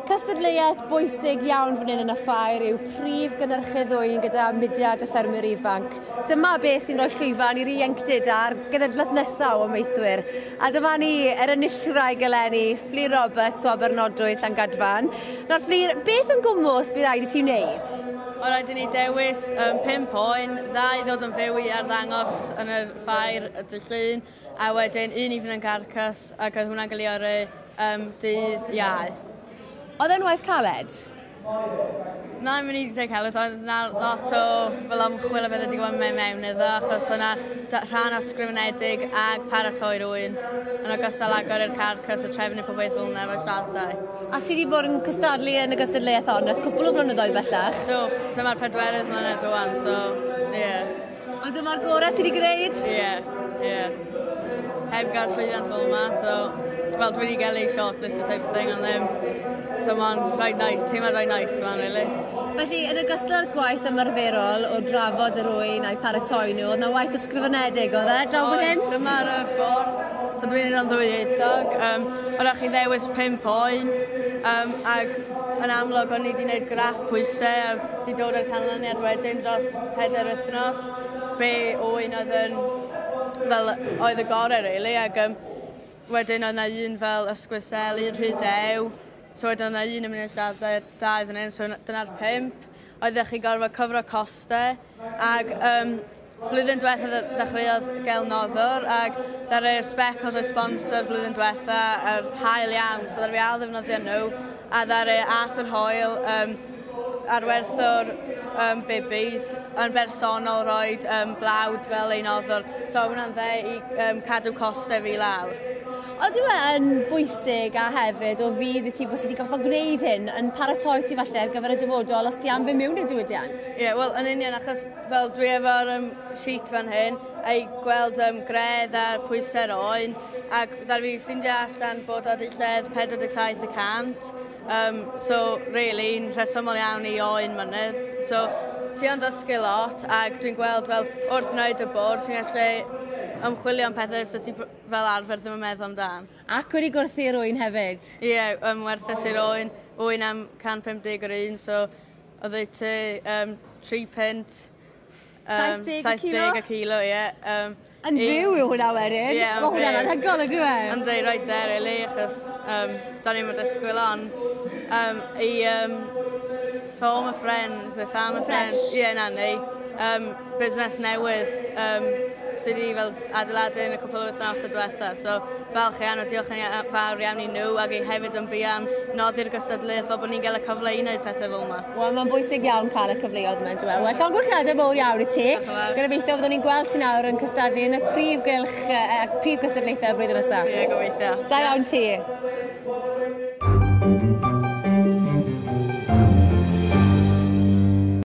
Cystadleuaeth bwysig iawn fan hyn yn y ffair yw prif gynhyrchydd ŵyn gyda mudiad y ffermwyr ifanc. Dyma beth sy'n rhoi llwyfan i'r ieuenctid a'r genedlaeth nesaf o amaethwyr. A dyma ni, yr enillwraig eleni, Fflur Roberts o Abernodwy, Llangadfan. Nawr Fflur, beth yn gwmws bu raid i ti wneud? O raid i ni dewis 5 oen, ddau ddod yn fyw i arddangos yn y ffair y dydd Llun, a wedyn un i fynd yn carcas, ac oedd hwnna'n cael ei yrru dydd Iau. Oedd e'n waith caled? Na, mynd i dweud celwydd, oedd na lot o fel ymchwil a beth wedi gwybod mewn mewn iddo, achos o'na rhan ysgrifenedig ag paratoi rhywun yn ogystal agor i'r carcas a trefnu pob beth fel yna efo'r lladau. A ti wedi bod yn cystadlu yn y gystadleuaeth hon ers cwpl o flynyddoedd bellach? Do, dyma'r pedwerydd mlynedd rwan, so, ie. Yeah. Ond dyma'r gorau ti wedi gwneud? Ie, yeah, ie. Yeah. Heb gael llwyddiant fel yma, so, fel dwi wedi gael ei shortlist o type of thing, ond ddim. So mae'n rhaid nice, teimlad rhaid nice fan, really. Felly, yn ogystal â'r gwaith ymarferol o drafod yr ŵyn a'i paratoi nhw, oedd 'na waith ysgrifenedig, oedd e, draw fan hyn? Dyma'r bwrdd, so dwi'n un o'n ddwyieithog. Oedd chi ddewis 5 oen, ac yn amlwg o'n i wedi gwneud graff pwysau a wedi dod â'r canlyniad wedyn dros 4 wythnos, be oen oedd yn, fel, oedd y gorau, really, ac wedyn oedd 'na un fel ysgwysel, un rhy dew, so wedyn oedd 'na un yn mynd i'r lladdau, dau fan hyn, so dyna'r 5. Oeddech chi gorfod cyfro costau, ac blwyddyn diwetha ddechreuodd gael noddwr, ac ddaru'r Speckles o'i sponsor blwyddyn diwetha, yr hael iawn, so ddaru fi ail ddefnyddio nhw, a ddaru Arthur Hoyle, arwerthwr bibis, yn bersonol roed blawd fel ei noddwr, so hwnna'n dde i cadw costau fi lawr. Oeddi e yn bwysig a hefyd o fudd i ti bod ti wedi gorfod gwneud hyn yn paratoi ti falle ar gyfer y dyfodol os ti am fynd mewn i'r diwydiant? Ie, yeah, wel, yn union, achos fel dwi efo'r sheet fan hyn, a i gweld gredd a pwysau'r oen, ac ddaru fi ffindio allan bod o wedi lledd 47%, so really, yn rhesymol iawn i oen mynydd. So, ti yn dysgu lot, ac dwi'n gweld fel wrth wneud y bwrdd, ti'n gallu ymchwilio am pethau so ti fel arfer ddim yn meddwl amdan. Ac wedi gwerthu'r ŵyn hefyd? Ie, yeah, werthes i'r oen, ŵyn am 150 yr un, so oedd ei ti 3 punt. 70 y kilo? 70 y kilo, ie. Yeah. Yn fyw yw hwnna wedyn? Ie, yeah, mae hwnna'n anhygoel, ydyw e? Yndi, right there, really, achos da ni'n mynd disgwyl on. I former friends, the farmer friends, ie, yeah, na ni. Busnes newydd sydd wedi fel adeiladu yn y cwpl o wythnosau diwetha. So, falch iawn o diolch yn fawr iawn i nhw ac i hefyd yn bu am noddi'r gystadleuaeth fel bod ni'n cael y cyfle i wneud pethau fel yma. Wel, mae'n bwysig iawn cael y cyfleoedd yma, dwi'n meddwl. Wel, llongyfarchiadau mowr iawn i ti. Gobeithio fyddwn ni'n gweld ti nawr yn cystadlu yn y prif gylch, prif gystadlaethau y flwyddyn nesaf. Ie, gobeithio. Da iawn ti.